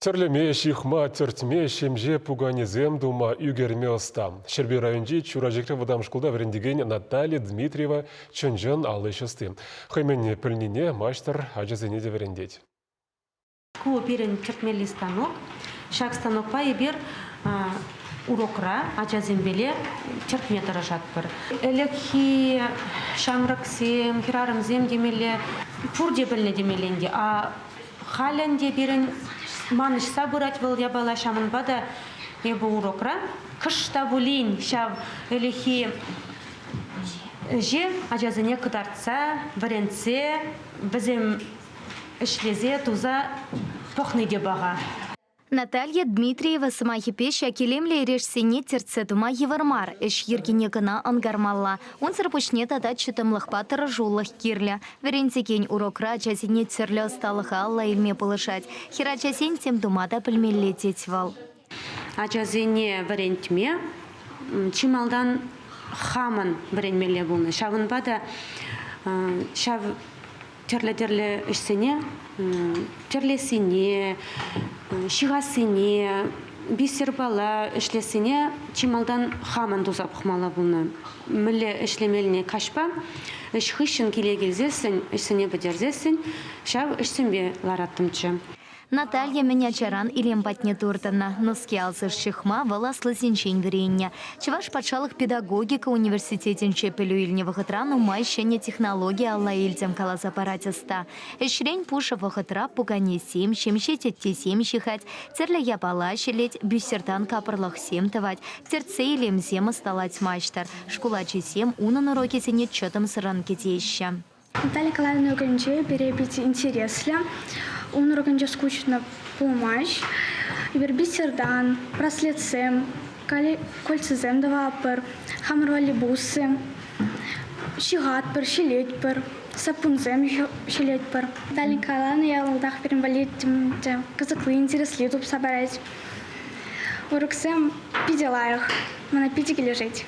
Тӗрлеме, ҫыхма, тӗртме, ҫемҫе пуканесем тума, ӳкерме ӑста. Ҫӗрпӳ районӗнчи Чурачӑкри вӑтам шкулта вӗрентекен Наталья Дмитриева чӑн-чӑн ал ӗҫ ӑсти. Хӑй мӗн пӗлнине маҫтӑр ачасене те вӗрентет. Ку пирӗн тӗртмелли станок. Ҫак станокпа эпир урокра ачасемпеле тӗртме тӑрӑшатпӑр. Ӗлӗкхи ҫамрӑксем, хӗрарӑмсем темелле, пурте пӗлнӗ темелле ӗнтӗ. А Халь ӗнтӗ пирӗн манӑҫса пырать вӑл япала, ҫавӑнпа та эпӗ урокра кӑшт та пулин ҫав ӗлӗкхи ӗҫе ачасене кӑтартса, вӗрентсе, вӗсем ӗҫлесе, туса пӑхни те паха. Наталья Дмитриева сӑмахӗпе ҫак илемлӗ эрешсене тӗртсе тума йывӑр мар, ӗҫ йӗркине кӑна ӑнкармалла. Унсӑр пуҫне тата чӑтӑмлӑхпа тӑрӑшулӑх кирлӗ. Вӗрентекен урокра ачасене тӗрлӗ ӑсталӑха алла илме пулӑшать. Хӗрачасен тем тума та пӗлмелле, тет вӑл. Ачасене вӗрентме чи малтан хамӑн вӗренмелле пулнӑ. Ҫавӑнпа та ҫав тӗрлӗ-тӗрлӗ ӗҫсене тӗрлессине, ҫыхассине, бисерпала ӗҫлессине чи малтан хамӑн туса пӑхмалла пулнӑ. Мӗнле ӗҫлемеллине каҫпа ӗҫ хыҫҫӑн киле килсессӗн, ӗҫсене пӗтерсессӗн ҫав ӗҫсемпе лараттӑмччӗ. Наталья мӗн ачаран илем патне туртӑннӑ. Нуски алсиш ҫыхма вӑл аслисенчен вӗреннӗ. Чӑваш патшалӑх педагогика университетӗнче пӗлӳ илнӗ вӑхӑтра нумай ҫӗнӗ технологи алла илтӗм, каласа парать ӑста. Ӗҫрен пушӑ вӑхӑтра пуканесем, ҫемҫе теттесем ҫыхать, тӗрлӗ япала ҫӗлет, бисертан капӑрлӑхсем тӑвать, тӗртсе илемсем ӑсталать маҫтӑр. Шкул ачисем унӑн урокӗсене чӑтӑмсӑррӑн кӗтеҫҫӗ. Наталья Николаевна урокӗнче пире питӗ интереслӗ. Ун урокӗнче скучно пулмасть. Эпир бисертан, браслетсем, кольцӑсем тӑватпӑр, хамӑр валли бусы ҫыхатпӑр, ҫӗлетпӗр, саппунсем ҫӗлетпӗр. Наталья Николаевна ялтах пирӗн валли кӑсӑкли, интересли тупса парать. Уроксем питӗ лайӑх, мана питӗ килӗшет.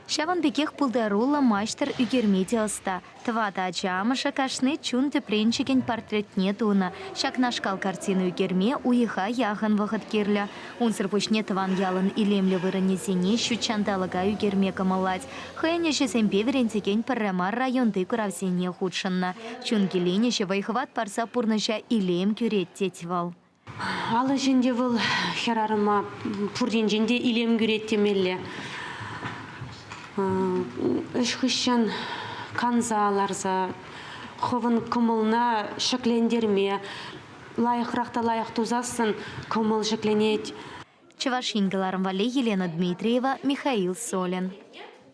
Ҫавӑн пекех пултаруллӑ маҫтӑр ӳкерме те ӑста. Тӑватӑ ача амӑшӗ кашни чун тӗпренчӗкӗн портретне тунӑ. Ҫакнашкал картина ӳкерме уйӑха яхӑн вӑхӑт кирлӗ. Унсӑр пуҫне тӑван ялӑн илемлӗ вырӑнӗсене ҫут ҫанталӑка ӳкерме кӑмӑллать. Хӑйӗн ӗҫӗсемпе вӗрентекен пӗрре мар районти куравсене хутшӑннӑ. Чун киленӗҫӗ вӑй-хӑват парса пурнӑҫа илем кӳрет, тет вӑл. Алӑ ӗҫӗнче вӑл хӗрарӑма пур енчен те илем кӳрет темелле. Ӗҫ хыҫҫӑн канса ларса хӑвӑн кӑмӑлна ҫӗклентерме, лайӑхрах та лайӑх тусассӑн кӑмӑл ҫӗкленет. Чӑваш Ен кӑларӑм валли Елена Дмитриева, Михаил Солин.